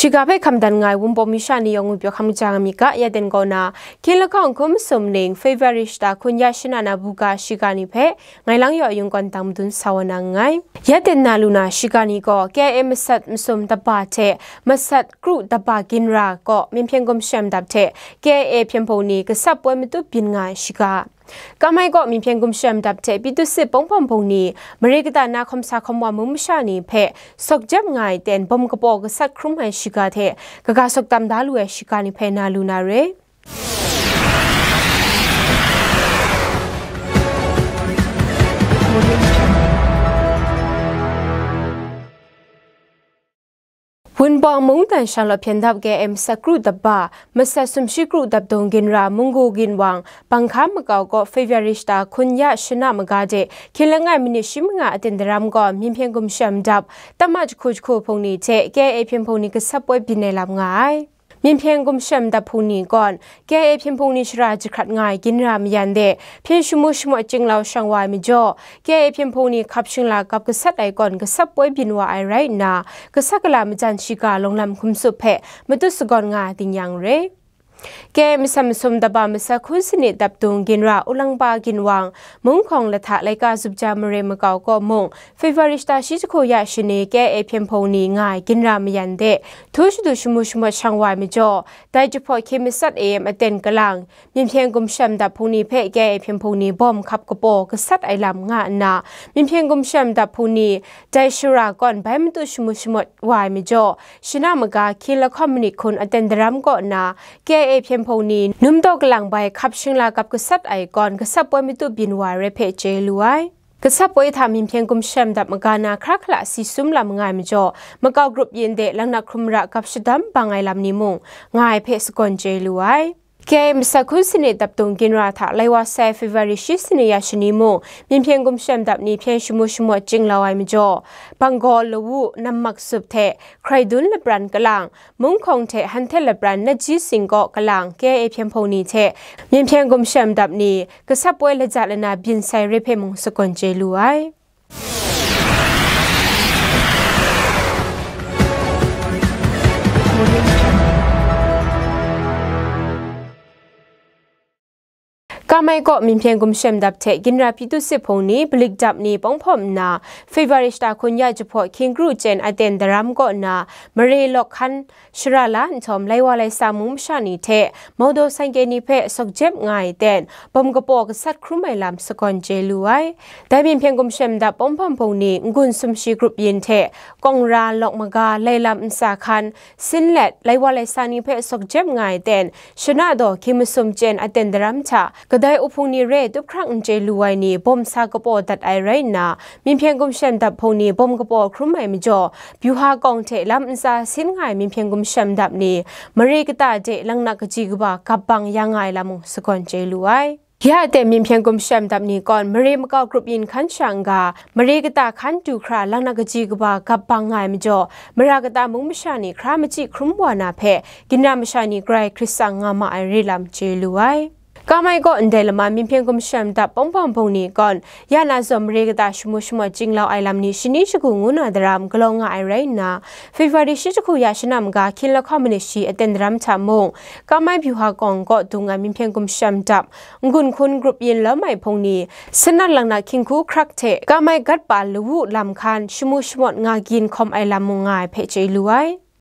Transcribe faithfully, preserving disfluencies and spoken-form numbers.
Shiga hpe hkam dan nga ai Wunpawng masha ni yawng ngwipyaw hkam kaja nga mi ga, ya ten kaw na, hkying lahkawng hkun masum ning, February shata hkun ya shana na buga shiga ni hpe, ngai lang yaw yung kawn tang madun sa wa na nngai. Ya ten na lu na shiga ni gaw, K I A masat masum daba hte masat kru daba ginra kaw, Myinhpyen Gumshem dap hte K I A hpyen hpung ni gasat poi matup byin nga ai shiga. Kamai kaw Myinhpyen Gumshem dap hte Pyithusit Pawngpawng hpung ni mare kata na hkawm sa hkawm wa mung masha ni hpe sawk jep nga ai ten bawm kapaw gasat hkrum ai shiga hte kaga sawk tam da lu ai shiga ni hpe na lu na re. Wunpawng mungdan shanglawt hpyen dap K I A masat kru daba, masat sumshi kru dap dung ginra Munggu ginwang Banghka makau kaw February shata hkun ya shana maga de hkying langai minit shi manga aten daram gaw Myinhpyen Gumshem dap, tama jahku jahku hpung ni hte K I A hpyen hpung ni gasat poi byin ai lam nga ai. Myinhpyen Gumshem dap hpung ni gawn, K I A hpyen hpung ni shara jahkrat nga ai ginra mayan de, hpyen shamu shamawt chyinglau shang wa ai majaw, K I A hpyen hpung ni hkap shingla kap gasat ai kawn gasat poi byin wa ai rai nna, gasat gala majan shiga lawng lam hkum sup hpe matut sagawn nga ai ting yang re. K I A masat masum daba masat hkun sanit dap dung ginra Ulangba ginwang, Munghkawng lahta laika zupja mare makau kaw mung, February shata shi jahku ya shani K I A hpyen hpung ni nga ai ginra mayan de, htu shadu shamu shamawt shang wa ai majaw, dai jahpaw hkye matsat A M aten kalang, Myinhpyen Gumshem dap hpung ni hpe K I A hpyen hpung ni bawm hkap kapaw gasat ai lam nga nna, Myinhpyen Gumshem dap hpung ni dai shara kawn bai matut shamu shamawt wa ai majaw, shana maga hkying lahkawng minit hkun aten daram kaw nna, K I A hpyen hpung ni num daw kalang bai hkap shingla kap gasat ai kawn gasat poi matup byin wa ai rai hpe chye lu ai. Gasat poi hta Myinhpyen Gumshem dap maga na hkra hkala si sum lam nga ai majaw, makau grup yin de laknak hkrum ra gap shadam bang ai lam ni mung nga ai hpe sagawn chye lu ai. K I A masat hkun sanit dap dung ginra hta lai wa sai February shi sanit ya shani mung, Myinhpyen Gumshem dap ni hpyen shamu shamawt chyinglau ai majaw, Banggaw lawu nammak zup hte Hkraidun lapran kalang, Munghkawng hte Hanhtet lapran Natji Sing kaw kalang K I A hpyen hpung ni hte Myinhpyen Gumshem dap ni gasat poi laja lana byin sai re hpe mung sagawn chye lu ai. Kamai kaw Myinhpyen Gumshem dap hte ginra Pyithusit hpung ni, Balik dap ni pawngpawm nna, February shata hkun ya jahpaw hkying kru chyen aten daram kaw nna, mare lawk hkan shara la nhtawm, lai wa lai sa mung masha ni hte maudaw sangkye ni hpe sawk jep nga ai ten, bawm kapaw gasat hkrum ai lam sagawn chye lu ai. Dai Myinhpyen Gumshem dap pawngpawm hpung ni, n-gun sumshi grup yin hte, kawng ra, lawk maga, lai lam ntsa hkan, sin let, lai wa lai sa ni hpe sawk jep nga ai ten, shana daw hkying masum chyen aten daram hta, kadai uhpung ni re tup hkrang n chye lu ai ni bawm sa kapaw dat ai rai nna, Myinhpyen Gumshem dap hpung ni bawm kapaw hkrum ai majaw, Byuha kawng hte lam ntsa sin nga ai Myinhpyen Gumshem dap ni, mare kata de laknak kaji kaba gap bang ya nga ai lam mung sagawn chye lu ai. Ya aten Myinhpyen Gumshem dap ni gawn, mare makau grup yin hkan sha n-ga, mare kata hkan du hkra laknak kaji kaba gap bang nga ai majaw, mara kata mung masha ni hkra machyi hkrum wa na hpe, ginra masha ni grai hkrit tsang nga ma ai re lam chye lu ai. Kamai kaw ndai lama Myinhpyen Gumshem dap pawngpawm hpung ni gawn, ya na zawn mare kata shamu shamawt chyinglau ai lam ni shani shagu ngu na daram galaw nga ai rai nna, February shi jahku ya shana maga hkying lahkawng manit shi aten daram hta mung, Kamai Byuha kawng kaw dung ai Myinhpyen Gumshem dap, n-gun hkun grup yin lawm ai hpung ni, sanat laknak hkying hku hkrak hte Kamai gatpa lawu lam hkan shamu shamawt nga gyin hkawm ai lam mung nga ai hpe chye lu ai.